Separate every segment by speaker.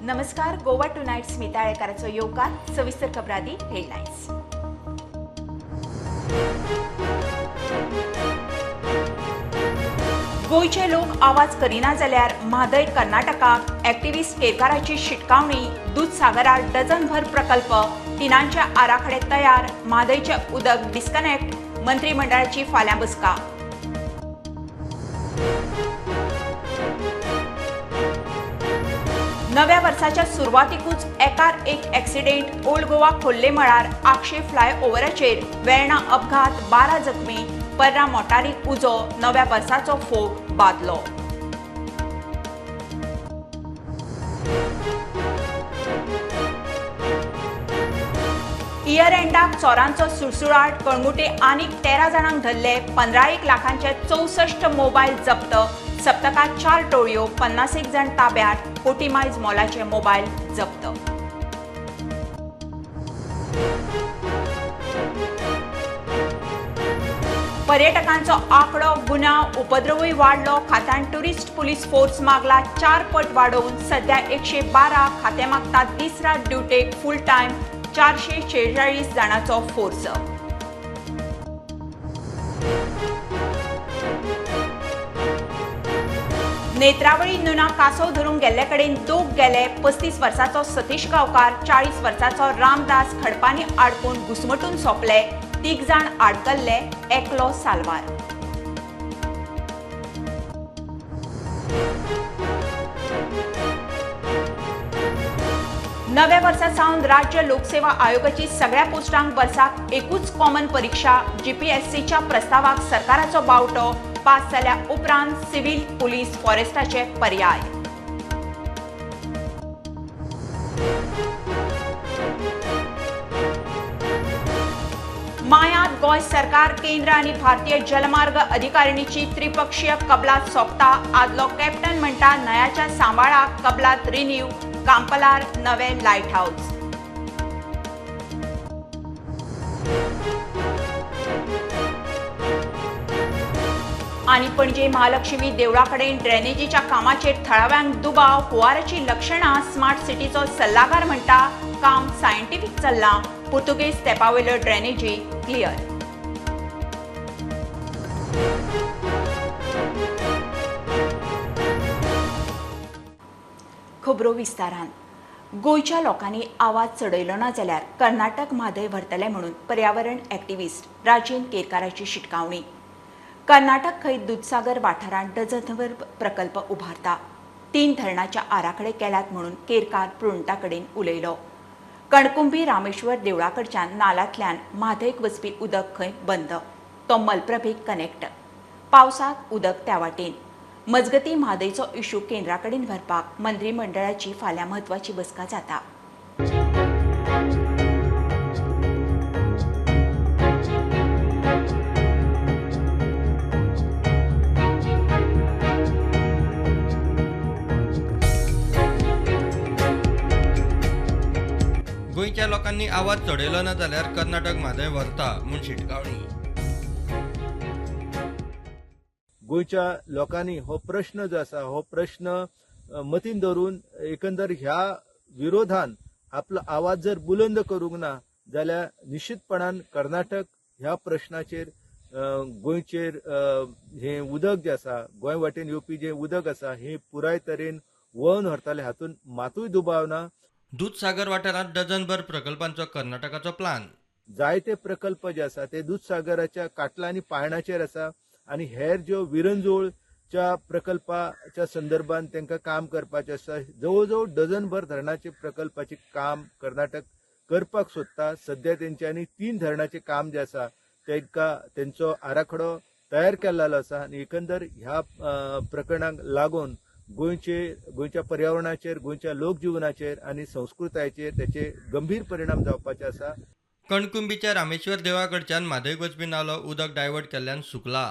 Speaker 1: नमस्कार, गोवा टुनायट स्मिता आळेकाराचो येवकार. सविस्तर खबरादी हेडलायन्स. गोंयचे लोक आवाज करिना जाल्यार म्हादय कर्नाटकाक एक्टिव्हिस्ट केरकाराची शिटकावणी. दूधसागरार डझनभर प्रकल्प, तिनांचे आराखडे तयार, म्हादयचे उदक डिस्कनेक्ट, मंत्रिमंडळाची फाल्यां बसका. नव्या वर्साच्या सुरवातीकूच एकार एक एक्सिडेंट. ओल्ड गोवा खोल्ले मळार आगशे फ्लायओव्हराचेर वेर्णा अपघात, 12 जखमी, पर्रा मोटारीक उजो, नव्या वर्साचो फोग बादलो. इयर एंडाक चोरांचो सुळसुळाट. कळंगुटे आनीक 13 जाणांक धरले, 15 लाखांचे 64 मोबायल जप्त. सप्तकात 4 टोळयो, 50 जाण ताब्यात, कोटी मायज मोलाचे मोबायल जप्त. पर्यटकांचो आंकडो, गुन्यांव, उपद्रवूय वाडलो. खात्यान टुरिस्ट पुलीस फोर्स मागला 4 पट वाडोवन सध्या 112. खातें मागता दीस रात ड्युटेक फूल टायम 446 जाणांचो फोर्स. नेत्रावळी नुना कासव धरूंक गेल्ले कडेन दोग गेले. 35 वर्साचो सतीश गांवकार, 40 वर्साचो रामदास खडपांनी आडकून घुसमटून सोंपले. 3 जाण आडकल्ले, एकलो साल्वार. नव्या वर्सा सावन राज्य लोकसेवा आयोगाची सगळ्या पोस्टांक वर्साक एकूच कॉमन परीक्षा. जीपीएससीच्या प्रस्तावाक सरकाराचो बावटो. पास जाल्या उपरांत सिव्हिल, पुलीस, फॉरेस्टाचे पर्याय. मायांत गोंय सरकार, केंद्र आनी भारतीय जलमार्ग अधिकारिणीची त्रिपक्षीय कबलात सोंपता. आदलो कॅप्टन म्हणटा न्हंयाच्या सांबाळाक कबलात रिन्यू. कांपलार नवे लायट हाऊस. आनी पणजे महालक्ष्मी देवळा कडेन ड्रेनेजीच्या कामाचेर थळाव्यांक दुबाव. हुंवाराची लक्षणां. स्मार्ट सिटीचो सल्लागार म्हणटा काम सायंटिफीक चल्लां. पुर्तुगेज तेंपावयल्यो ड्रेनेजी क्लियर. खबरो विस्तारान. गोंयच्या लोकांनी आवाज चडयलो ना जाल्यार कर्नाटक म्हादय व्हरतले म्हणून पर्यावरण एक्टिव्हिस्ट राजेंद्र केरकाराची शिटकावणी. कर्नाटक खंय दूधसागर वाठारांत डझनभर प्रकल्प उभारता. 3 धरणाच्या आराखडे केल्यात म्हणून केरकार प्रुंटा कडेन उलयलो. कणकुंबी रामेश्वर देवळाकडच्यान नालांतल्यान म्हादयक वचपी उदक खंय बंद, तो मलप्रभेक कनेक्ट. पावसाक उदक त्या वाटेन. मजगती म्हादयचो इशू केंद्रा कडेन व्हरपाक मंत्रिमंडळाची फाल्यां म्हत्वाची बसका जाता.
Speaker 2: गोंयच्या लोकांनी आवाज चडयलो ना जाल्यार कर्नाटक म्हादय व्हरता म्हूण शिटकावणी.
Speaker 3: गोंयच्या लोकांनी हो प्रश्न जो आसा हो प्रश्न मतीन धरून एकंदर ह्या विरोधान आपलो आवाज जर बुलंद करूंक ना जाल्यार निश्चितपणान कर्नाटक ह्या प्रश्नाचेर गोंयचेर हें उदक जें आसा, गोंय वाटेन येवपी जें उदक आसा हें पुराय तरेन वळोवन व्हरताले हातूंत मातूय दुबाव ना.
Speaker 2: दूधसागर वाठारांत डझनभर प्रकल्पांचो कर्नाटकाचो प्लान.
Speaker 3: जायते प्रकल्प जे आसा ते दूधसागराच्या काटला आनी पाळणाचेर आसा आनी हेर ज्यो विरंजोळच्या प्रकल्पाच्या संदर्भात तांकां काम करपाचें आसा. जवळ जवळ डझनभर धरणाचे प्रकल्पाचें काम कर्नाटक करपाक सोदता. सद्या तेंच्यांनी 3 धरणाचें काम जें आसा तांकां तेंचो आराखडो तयार केल्लो आसा आनी एकंदर ह्या प्रकरणाक लागून गोंयच्या पर्यावरणाचेर, गोंयच्या लोकजिवनाचेर आनी संस्कृतायेचेर तेचे गंभीर परिणाम जावपाचे आसा.
Speaker 2: कणकुंबीच्या रामेश्वर देवळाकडच्यान म्हादयक वचपी नालो उदक डायवर्ट केल्ल्यान सुकला.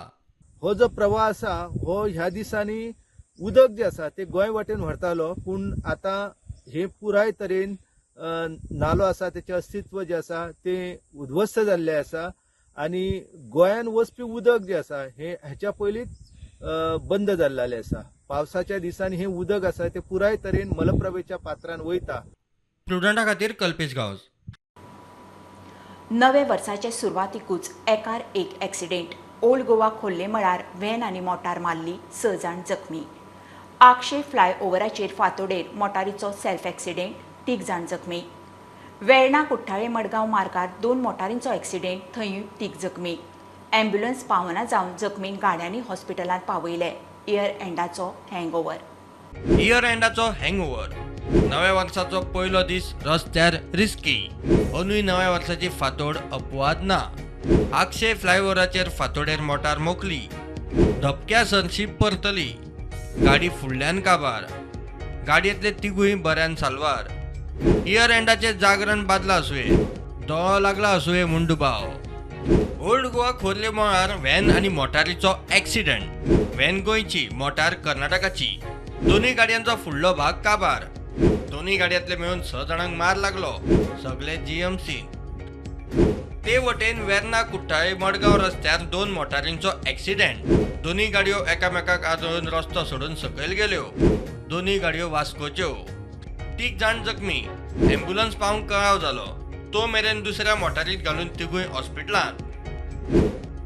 Speaker 3: हो जो प्रवाह आसा हो ह्या दिसांनी उदक जें आसा तें गोंय वाटेन व्हरतालो, पूण आतां हे पुराय तरेन नालो आसा तेचें अस्तित्व जें आसा तें उद्ध्वस्त जाल्लें आसा आनी गोंयान वचपी उदक जें आसा हें हेच्या पयलींच बंद जाल्लें आसा. पावसाच्या दिसांनी हें उदक आसा तें पुराय तरेन मलप्रभेच्या पात्रान वयता.
Speaker 2: प्रुडंटा खातीर कल्पेश गांवस.
Speaker 1: नवे वर्साचे सुरवातीकूच एकार एक एक्सिडेंट. ओल्ड गोवा खोर्ले मळार व्हॅन आनी मोटार मारली, 6 जाण जखमी. आगशे फ्लायओव्हराचेर फांतोडेर मोटारीचो सेल्फ एक्सिडेंट, 3 जाण जखमी. वेर्णा कुठ्ठाळे मडगांव मार्गार 2 मोटारींचो एक्सिडेंट, थंयूय 3 जखमी. ॲम्ब्युलन्स पावना जावन जखमींक गाड्यांनी हॉस्पिटलांत पावयले. इयर एंडाचो हँगओव्हर.
Speaker 2: इयर एंडाचो हँगओव्हर. नव्या वर्साचो पयलो दीस रस्त्यार रिस्की. अंदूय नव्या वर्साची फांतोड अपवाद ना. आगशे फ्लायओव्हराचेर फांतोडेर मोटार मोखली, धपक्या सरशी परतली, गाडी फुडल्यान काबार, गाडयेंतले तिगूय बऱ्यान साल्वार. इयर एंडाचें जागरण बादला आसुये, दोळो लागला आसुये म्हूण दुबाव. ओल्ड गोवा खोर्ले मळार व्हॅन आनी मोटारीचो एक्सिडंट. व्हॅन गोंयची, मोटार कर्नाटकाची. दोनूय गाडयांचो फुडलो भाग काबार. दोनूय गाडयांतले मेळून 6 जाणांक मार लागलो, सगळे जीएमसी. ते वटेन वेर्णा कुठ्ठाळे मडगांव रस्त्यार 2 मोटारींचो एक्सिडंट. दोनूय गाडयो एकामेकाक आदळून रस्तो सोडून सकयल गेल्यो. दोनूय गाडयो वास्कोच्यो. 3 जाण जखमी. ॲम्ब्युलन्स पावंक कळाव जालो, तो मेरेन दुसऱ्या मोटारीत घालून तिगूय हॉस्पिटलांत.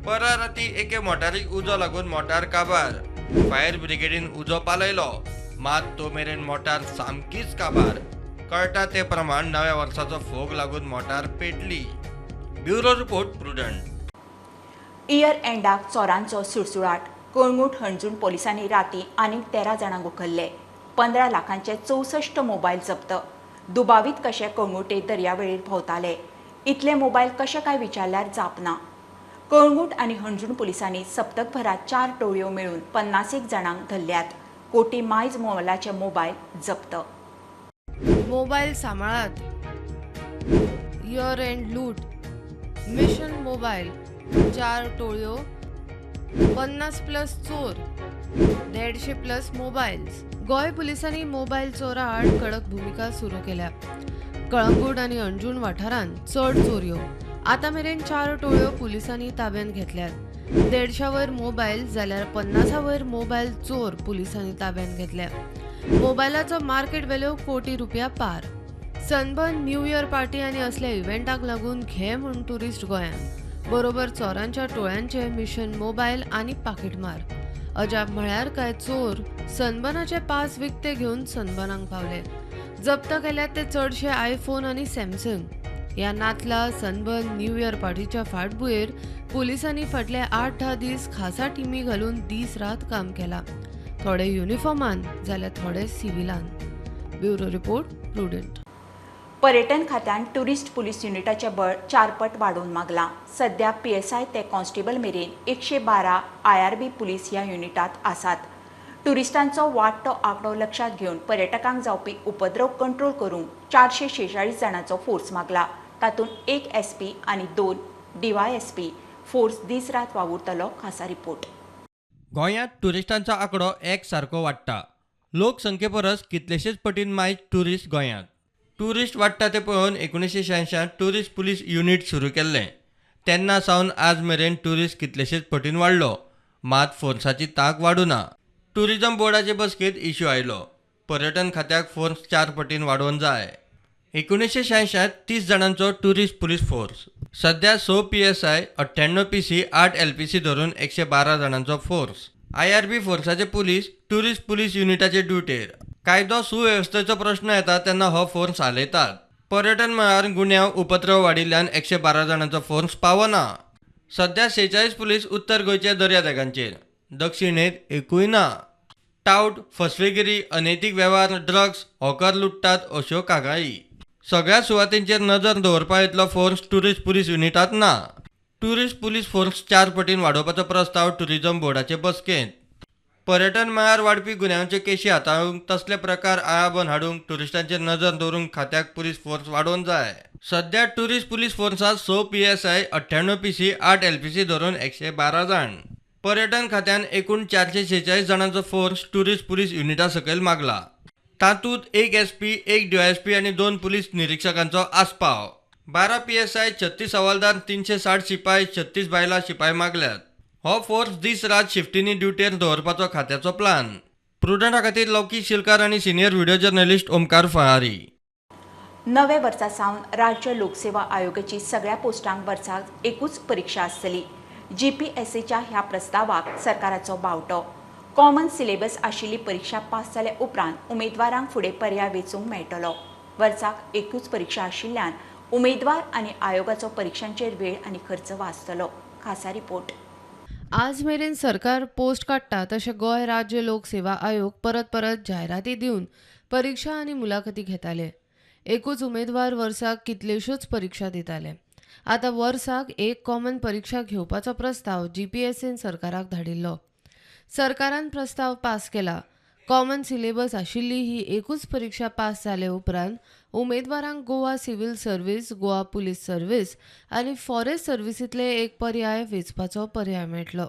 Speaker 2: परा राती एके मोटारीक उजो लागून मोटार काबार. फायर ब्रिगेडीन उजो पालयलो, मात तो मेरेन मोटार सामकीच काबार. कळटा ते प्रमाण नव्या वर्साचो फोग लागून मोटार पेटली. Bureau report, Prudent.
Speaker 1: Year एंडाक चोरांचो सुळसुळाट. Calangute Anjuna पोलिसांनी राती आनीक 13 जाणांक उखल्ले. 15 लाखांचे 64 मोबायल जप्त. दुबावीत कशे कळंगूटे दर्यावेळेर भोंवताले. इतले मोबायल कशे काय विचारल्यार जाप ना. कळंगूट आनी हणजूण पोलिसांनी सप्तकभरात 4 टोळयो मेळून 50 जाणांक धरल्यात. कोटी मायज मोलाचे मोबायल जप्त.
Speaker 4: मोबायल सांबाळात. इयर एंड लूट. Mission mobile. 4 टोळयो, 50+ चोर, 150+ मोबायल्स. गोंय पुलिसांनी मोबायल चोरा आड कडक भुमिका सुरू केल्या. कळंगूट आनी अंजूण वाठारांत चड चोरयो. आतां मेरेन 4 टोळयो पुलिसांनी ताब्यांत घेतल्यात. 150 वयर मोबायल जाल्यार 50 वयर मोबायल चोर पुलिसांनी ताब्यांत घेतल्या. मोबायलाचो मार्केट व्हॅल्यू कोटी रुपया पार. सनबर्न, न्यू इयर पार्टी आनी असल्या इव्हेंटाक लागून घे म्हूण ट्युरिस्ट गोंयांत. बरोबर चोरांच्या टोळ्यांचे मिशन मोबायल आनी पाकीटमार. अजाप म्हळ्यार कांय चोर सनबर्नाचे पास विकते घेवन सनबर्नाक पावले. जप्त केल्यात ते चडशे आयफोन आनी सॅमसंग. ह्या नातला सनबर्न न्यू इयर पार्टीच्या फाटभुंयेर पुलिसांनी फाटले 8-10 दीस खासा टिमी घालून दीस रात काम केलां. थोडे युनिफॉर्मान जाल्यार थोडे सिव्हिलान. Bureau report, Prudent.
Speaker 1: पर्यटन खात्यान ट्युरिस्ट पुलीस युनिटाचें बळ 4 पट वाडोवन मागलां. सध्या PSI ते कॉन्स्टेबल मेरेन 112 IRB police ह्या युनिटांत आसात. ट्युरिस्टांचो वाडटो आंकडो लक्षांत घेवन पर्यटकांक जावपी उपद्रव कंट्रोल करूंक 446 जाणांचो फोर्स मागला. तातूंत 1 SP आनी 2 DYSP force दीस रात वावुरतलो. खासा रिपोर्ट.
Speaker 2: गोंयांत ट्युरिस्टांचो आंकडो एक सारको वाडटा. लोकसंख्ये परस कितलेशेच पटीन मायज ट्युरिस्ट गोंयांत. ट्युरिस्ट वाडटा ते पळोवन 1986 ट्युरिस्ट पुलीस युनिट सुरू केल्लें. तेन्ना सावन आज मेरेन ट्युरिस्ट कितलेशेच पटीन वाडलो, मात फोर्साची तांक वाडूना. ट्युरिजम बोर्डाचे बसकेंत इश्यू आयलो. पर्यटन खात्याक फोर्स 4 पटीन वाडोवन जाय. 1986 30 जाणांचो ट्युरिस्ट पुलीस फोर्स. सध्या 6 PSI, 98 PC, 8 LPC धरून 112 जाणांचो फोर्स. IRB फोर्साचे पुलीस ट्युरिस्ट पुलीस युनिटाचे ड्युटेर. कायदो सुवेवस्थेचो प्रश्न येता तेन्ना हो फोर्स हालयतात. पर्यटन मळार गुन्यांव उपद्रव वाडिल्ल्यान 112 जाणांचो फोर्स पावना. सध्या 46 पुलीस उत्तर गोंयच्या दर्यादेगांचेर, दक्षिणेंत एकूय ना. टावट, फसवेगिरी, अनैतीक वेव्हार, ड्रग्स, हॉकर लुट्टात अश्यो कागाळी. सगळ्या सुवातींचेर नजर दवरपा इतलो फोर्स ट्युरिस्ट पुलीस युनिटांत ना. ट्युरिस्ट पुलीस फोर्स 4 पटीन वाडोवपाचो प्रस्ताव ट्युरिजम बोर्डाचे बसकेंत. पर्यटन मळार वाडपी गुन्यांवाच्यो केशी हाताळूंक, तसले प्रकार आळाबंद हाडूंक ट्युरिस्टांचेर नजर दवरूंक खात्याक पुलीस फोर्स वाडोवन जाय. सध्या tourist police फोर्सांत 6 PSI, 98 PC, 8 LPC धरून 112 जाण. पर्यटन खात्यान एकूण 446 जाणांचो फोर्स ट्युरिस्ट पुलीस युनिटा सकयल मागला. तातूंत 1 SP, 1 DYSP आनी 2 पुलीस निरिक्षकांचो आस्पाव. 12 PSI, 36 हवालदार, 360 शिपाय, 36 बायलां शिपाय मागल्यात. हो फोर्स दीस रात शिफ्टींनी ड्युटेर दवरपाचो खात्याचो प्लान. प्रुडंटा खातीर लौकीक शिलकार आनी सिनियर व्हिडिओ जर्नलिस्ट ओमकार फळारी.
Speaker 1: नव्या वर्सा सावन राज्य लोकसेवा आयोगाची सगळ्या पोस्टांक वर्साक एकूच परीक्षा आसतली. जीपीएससीच्या ह्या प्रस्तावाक सरकाराचो बावटो. कॉमन सिलेबस आशिल्ली परीक्षा पास जाल्या उपरांत उमेदवारांक फुडें पर्याय वेंचूंक मेळटलो. वर्साक एकूच परीक्षा आशिल्ल्यान उमेदवार आनी आयोगाचो परिक्षांचेर वेळ आनी खर्च वाचतलो. खासा रिपोर्ट.
Speaker 4: आज मेरेन सरकार पोस्ट काडटा तशें गोंय राज्य लोक सेवा आयोग परत परत जायराती दिवन परीक्षा आनी मुलाखती घेताले. एकूच उमेदवार वर्साक कितल्योश्योच परीक्षा दिताले. आतां वर्साक एक कॉमन परीक्षा घेवपाचो प्रस्ताव जीपीएससीन सरकाराक धाडिल्लो. सरकारान प्रस्ताव पास केला. कॉमन सिलेबस आशिल्ली ही एकूच परीक्षा पास जाले उपरांत उमेदवारांक Goa civil service, Goa police service आनी फॉरेस्ट सर्व्हिसींतले एक पर्याय वेंचपाचो पर्याय मेळटलो.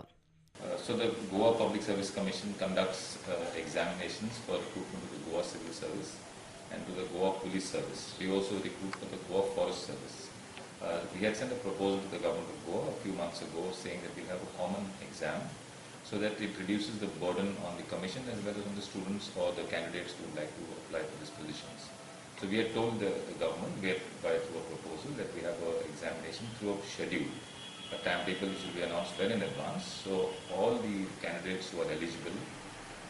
Speaker 5: So the Goa Public Service Commission conducts examinations for recruitment to the Goa Civil Service and to the Goa Police Service. We also recruit for the Goa Forest Service. We had sent a proposal to the government of Goa a few months ago saying that we'll have a common exam so that it reduces the burden on the commission as well as on the students or the candidates who would like to apply for these positions. So we had told the government, we had by through a proposal that we have an examination through a schedule, a timetable which will be announced well in advance. So all the candidates who are eligible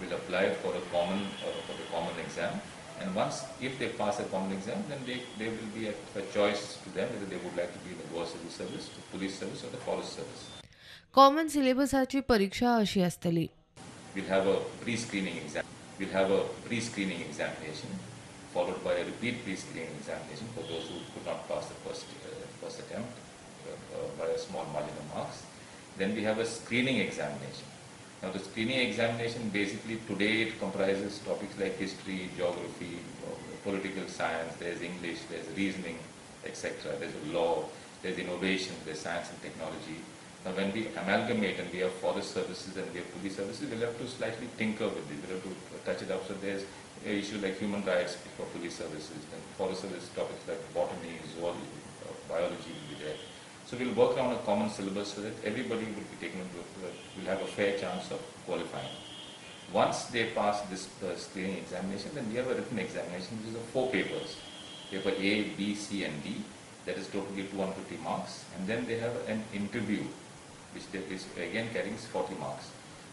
Speaker 5: will apply for a common for the common exam, and once if they pass a common exam, then they will be at a choice to them whether they would like to be in the Goa Civil Service, the Police Service or the Forest Service.
Speaker 4: Common सिलेबसाची परीक्षा अशी आसतली.
Speaker 5: We'll have a pre-screening exam. We'll have a pre-screening examination followed by a repeat pre-screening examination for those who could not pass the first attempt by a small margin of marks. Then we have a screening examination. Now the screening examination basically today it comprises topics like history, geography, political science, there's English, there's reasoning, etc. There's law, there's innovation, there's science and technology. Now when we amalgamate and we have forest services and we have police services, we'll have to slightly tinker with it, we'll have to touch it up. So there's an issue like human rights for police services, then forest service topics like botany, zoology, biology will be there. So we'll work around a common syllabus so that everybody will be taken, will have a fair chance of qualifying. Once they pass this screening examination, then we have a written examination which is of 4 papers, paper A, B, C and D, that is totally 250 marks, and then they have an interview which is again carrying 40 marks.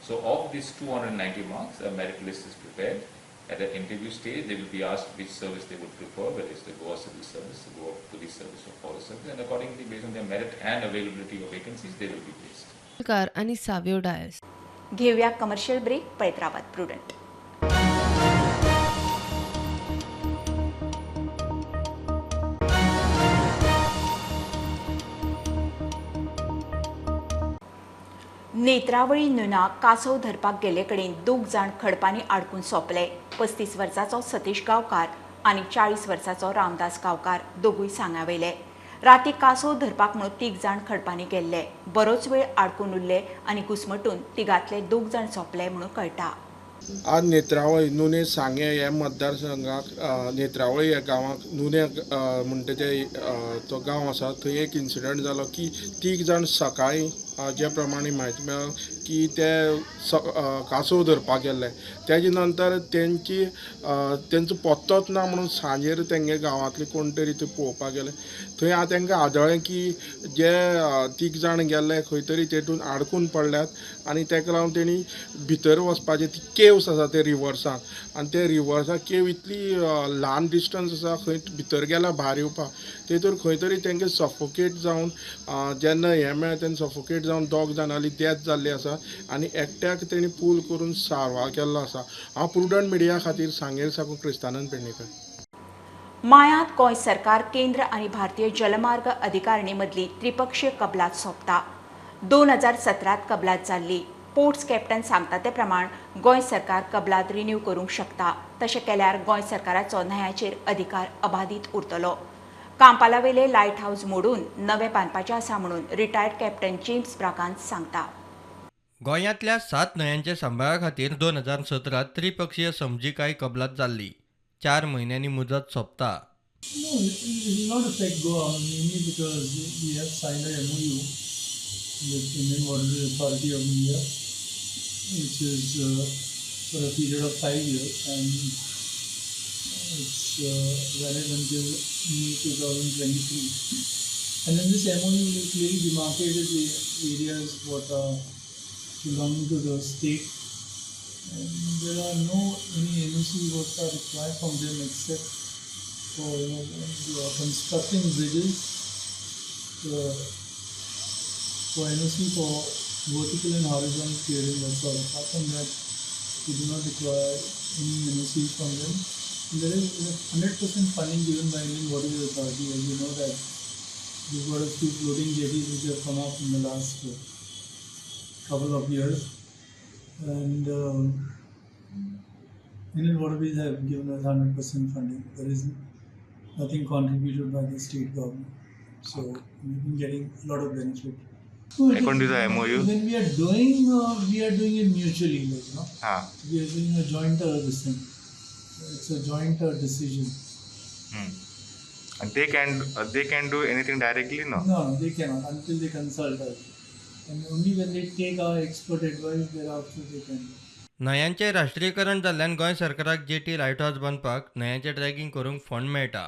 Speaker 5: So of these 290 marks, a merit list is prepared. At the interview stage, they will be asked which service they would prefer, whether it's the Goa Civil Service, the Goa Police Service or Forest Service, and accordingly, based on their merit and availability of vacancies, they will be placed.
Speaker 4: Car आणि सावियो डायस.
Speaker 1: घेऊया commercial break. पळयत रावात prudent. Netravali न्हंया कासव धरपाक गेल्ले कडेन दोग जाण खडपांनी आडकून सोंपले. 35 वर्साचो सतीश गांवकार आनी 40 वर्साचो रामदास गांवकार दोगूय सांगावयले. राती कासव धरपाक म्हणून 3 जाण खडपांनी गेल्ले. बरोच वेळ आडकून उरले आनी घुसमटून तिगांतले 2 जाण सोंपले म्हणून कळटा.
Speaker 6: आज नेत्रावळी नुने सांगे ह्या मतदारसंघाक नेत्रावळी ह्या गांवाक नुने म्हणटा ते तो गांव आसा थंय एक इन्सिडंट जालो की 3 जाण सकाळीं जे प्रमाणे म्हायती मेळ्ळी की ते कासव धरपाक गेल्ले. तेजे नंतर तेंची तेंचो पत्तोच ना म्हणून सांजेर तेंगे गांवांतले कोण तरी थंय पळोवपाक गेले. थंय आतां तेंकां आदळ्ळें की जे 3 जाण गेल्ले खंय तरी तेतून आडकून पडल्यात आनी तेका लागून तेणी भितर वचपाचें ती केव्स आसा ते रिवर्सान आनी ते रिवर्साक केव इतली ल्हान डिस्टन्स आसा खंय भितर गेल्यार भायर येवपाक तेतूर खंय तरी तेंगे सफोकेट जावन जेन्ना हें मेळ्ळें तेन्ना सफोकेट जावन 2 जाणांली डेथ जाल्ली आसा आनी एकट्याक तेणी पूल करून सारवार केल्लो आसा. हांव प्रुडंट मिडिया खातीर सांगेर साकून क्रिस्तानंद पेडणेकर.
Speaker 1: मायांत गोंय सरकार केंद्र आनी भारतीय जलमार्ग अधिकारणी मदली त्रिपक्षीय कबलात सोंपता. 2017 कबलात जाल्ली. पोर्ट्स कॅप्टन सांगता ते प्रमाण गोंय सरकार कबलात रिन्यू करूंक शकता. तशें केल्यार गोंय सरकाराचो न्हंयाचेर अधिकार अबाधीत उरतलो. कांपालावेले लायट हावज मोडून नवें बांदपाचें आसा म्हणून रिटायर्ड कॅप्टन जेम्स ब्रागांत सांगता.
Speaker 2: गोंयांतल्या 7 न्हंयांच्या सांबाळा खातीर 2017 त्रिपक्षीय समजिकाय कबलात जाल्ली. 4 म्हयन्यांनी मुजत सोंपता.
Speaker 7: No, it will not affect Goa mainly because we have signed a MOU with Indian Waterways Authority of India, which is for a period of 5 years and it's valid until May 2023. And in this MOU, we clearly demarcated the areas what are belonging to the state, and there are no any NOC what are required from them except for they are constructing bridges for NOC for vertical and horizontal clearing. That's all. Apart from that, we do not require any NOC from them. And there is 100% funding given by Indian Waterways Authority. As you know that we've got a few floating jetties which have come up in the last couple of years, and Indian Waterways have given us 100% funding. There is nothing contributed by the state government, so we've been getting a lot of benefit.
Speaker 8: According to the MOU,
Speaker 7: when we are doing it mutually, like we are doing a joint this thing. It's a joint decision.
Speaker 8: And they can do anything directly, no?
Speaker 7: No, they cannot until they consult us. And only when they take our expert advice, thereafter they can do.
Speaker 2: न्हंयांचें राष्ट्रीयकरण जाल्ल्यान गोंय सरकाराक jetty light हावस बांदपाक न्हंयांचें dragging करूंक fund मेळटा.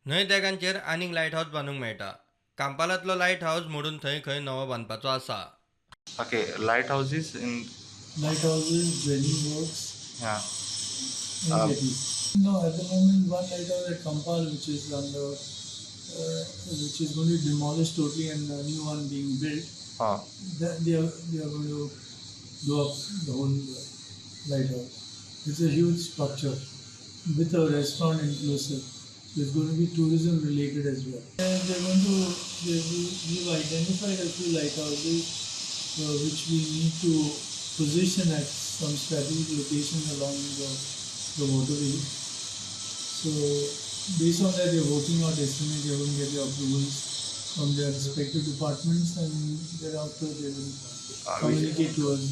Speaker 2: न्हंय देगांचेर आनीक light हावस बांदूंक मेळटा. कांपालांतलो light हावस मोडून थंय खंय नवो बांदपाचो आसा.
Speaker 8: Okay, light houses in
Speaker 7: light houses, dredging works. No, at the moment one lighthouse at Kampal, which is under, which is going to be demolished totally and a new one being built. They are going to do up the whole lighthouse. It's a huge structure with a restaurant inclusive. So it's going to be tourism related as well. And they're going to, we've identified a few lighthouses which we need to position at some strategic locations along the waterway. So based on that, they're working out estimates. They're going to get the approvals from their respective departments, and thereafter they will communicate to us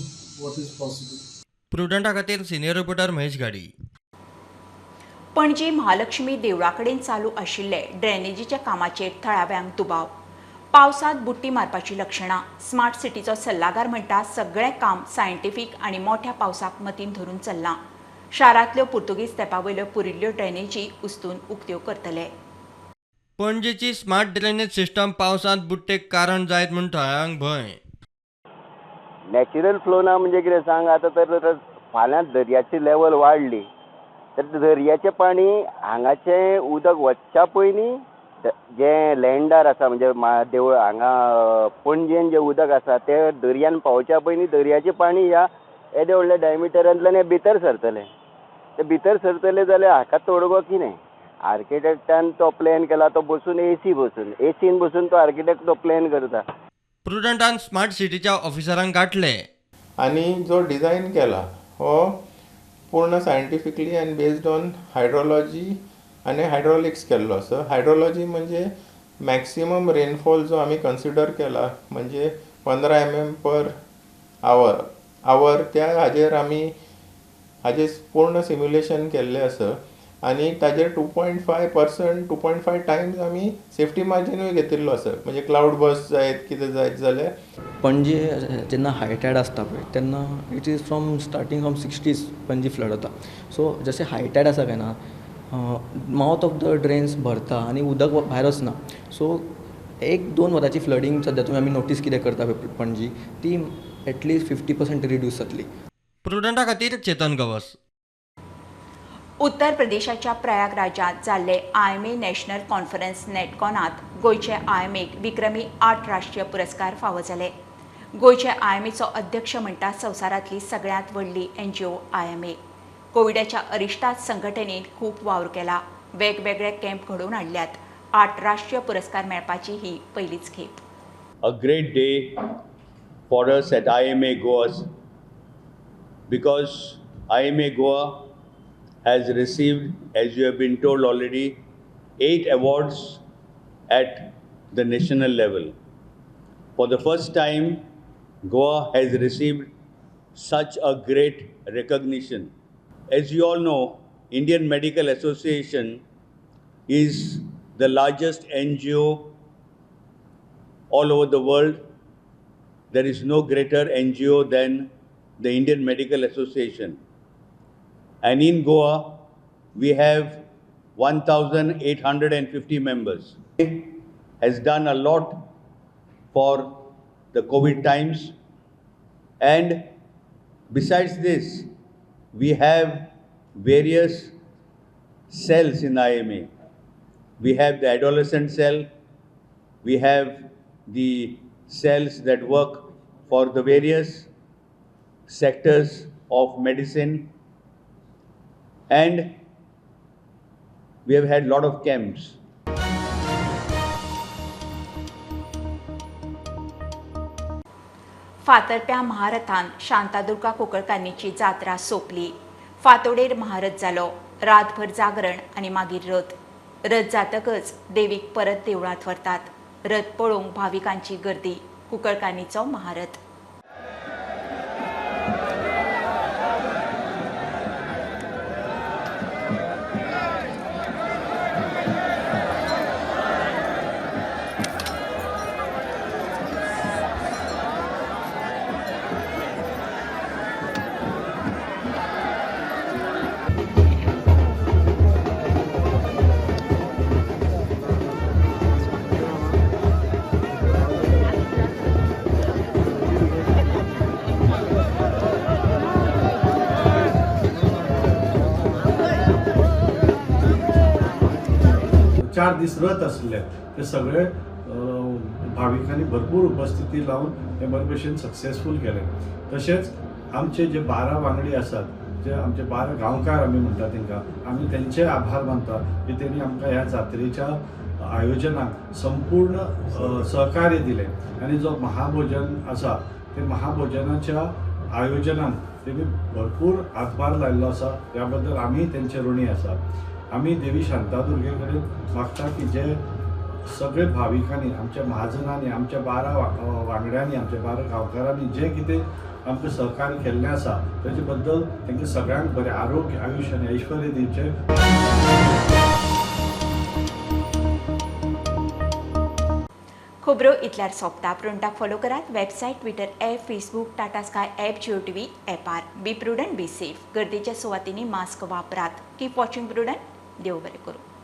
Speaker 7: what is possible.
Speaker 2: प्रुडंटा खातीर senior reporter Mahesh गाडी.
Speaker 1: पणजी महालक्ष्मी देवळा कडेन चालू आशिल्ले ड्रेनेजीच्या कामाचेर थळाव्यांक दुबाव. पावसांत बुट्टी मारपाची लक्षणां. स्मार्ट सिटीचो सल्लागार म्हणटा सगळें काम सायंटिफीक आनी मोठ्या पावसाक मतीन धरून चल्लां. शारांतल्यो पुर्तुगीज तेंपा वयल्यो पुरिल्ल्यो ड्रेनेजी उस्तून उक्त्यो करतले.
Speaker 2: पणजेची स्मार्ट ड्रेनेज सिस्टम पावसांत बुट्टेक कारण जायत म्हूण थळाव्यांक भंय.
Speaker 9: नॅचरल फ्लो ना म्हणजे कितें सांग, आतां तर फाल्यां दर्याची लेवल वाडली तर दर्याचें पाणी हांगाचें उदक वचच्या पयलीं जें लँडार आसा म्हणजे देवळ हांगा पणजेन जें उदक आसा तें दर्यान पावच्या पयलीं दर्याचें पाणी ह्या येदे व्हडल्या डायमिटरांतल्यान हें भितर सरतलें. तें भितर सरतलें जाल्यार हाका तोडगो कितें? आर्किटेक्टान तो प्लॅन केला, तो बसून एसी बसून एसीन बसून तो आर्किटेक्ट तो प्लॅन करता.
Speaker 2: प्रुडंटान स्मार्ट सिटीच्या ऑफिसरांक गांठले
Speaker 10: आनी जो डिझायन केला हो पूर्ण scientifically and based on hydrology आनी हायड्रोलिक्स केल्लो आसा. हायड्रोलॉजी म्हणजे मॅक्सिमम रेनफॉल जो आमी कन्सिडर केला म्हणजे 15 mm पर आवर त्या हाजेर आमी हाजेर पूर्ण सिम्युलेशन केल्लें आसा आनी ताजेर 2.5% 2.5 टायम्स आमी सेफ्टी मार्जिनूय घेतिल्लो आसा. म्हणजे क्लावड बर्स्ट जायत कितें जायत जाल्यार
Speaker 11: पणजे जेन्ना हाय टायड आसता पळय तेन्ना it is from starting from 60s Panaji flood जाता. सो जशें हाय टायड आसा काय ना मावथ ऑफ the drains भरता आनी उदक भायर वचना. सो 1-2 वरांची फ्लडींग सद्या तुमी आमी नोटीस कितें करता पळय पणजी ती एटलिस्ट 50% रिड्यूस जातली.
Speaker 2: प्रुडंटा खातीर चेतन गवस.
Speaker 1: उत्तर प्रदेशाच्या प्रयागराजात जाल्ले आयएमए नॅशनल कॉन्फरन्स नेटकॉनात गोंयचे आयएमएक विक्रमी 8 राष्ट्रीय पुरस्कार फावो जाले. गोंयचे आयएमएचो अध्यक्ष म्हणटा संवसारांतली सगळ्यांत व्हडली एनजीओ आयएमए. कोविडाच्या अरिश्टात संघटनेन खूब वावर केला, वेगवेगळे कॅम्प घडोवन हाडल्यात. 8 राष्ट्रीय पुरस्कार मेळपाची ही पयलीच खेप.
Speaker 12: A great day for us at IMA Goa because IMA Goa has received, as you have been told already, 8 awards at the national level. For the first time, Goa has received such a great recognition. As you all know, Indian Medical Association is the largest NGO all over the world. There is no greater NGO than the Indian Medical Association. And in Goa, we have 1,850 members. Has done a lot for the COVID times. And besides this, we have various cells in IMA. We have the adolescent cell, we have the cells that work for the various sectors of medicine, and we have had a lot of camps.
Speaker 1: फातर्प्या महारथान Shantadurga कुंकळकान्नीची जात्रा सोंपली. फातोडेर महारथ जालो, रातभर जागरण आनी मागीर रथ. रथ जातकच देवीक परत देवळांत व्हरतात. रथ पळोवंक भाविकांची गर्दी. कुंकळकान्नीचो महारथ.
Speaker 13: चार दीस रथ आसले ते सगळे भाविकांनी भरपूर उपस्थिती लावन ते बरे भशेन सक्सेसफूल केले. तशेंच आमचे जे 12 वांगडी आसात, जे आमचे 12 गांवकार आमी म्हणटा तांकां, आमी तेंचे आभार मानता की तेणी आमकां ह्या जात्रेच्या आयोजनाक संपूर्ण सहकार्य दिलें आनी जो महाभोजन आसा ते महाभोजनाच्या आयोजनाक तेणी भरपूर हातभार लायिल्लो आसा. ह्या बद्दल आमी तेंचे ऋणी आसा. आमी देवी शांतादुर्गे कडेन मागता की जे सगळे भाविकांनी, आमच्या महाजनांनी, आमच्या 12 वांगड्यांनी, आमच्या 12 गांवकारांनी जें कितें आमकां सहकार्य केल्लें आसा ताचे बद्दल तांकां सगळ्यांक बरें आरोग्य, आयुश्य आनी ऐश्वर्य दिवचें.
Speaker 1: खबरो इतल्यार सोंपता. प्रुडंटाक फॉलो करात. Website, Twitter app, Facebook, Tata Sky app, Jio TV ऍपार. Be prudent, be safe. गर्दीच्या सुवातींनी मास्क वापरात. Keep watching Prudent. देव बरें करूं.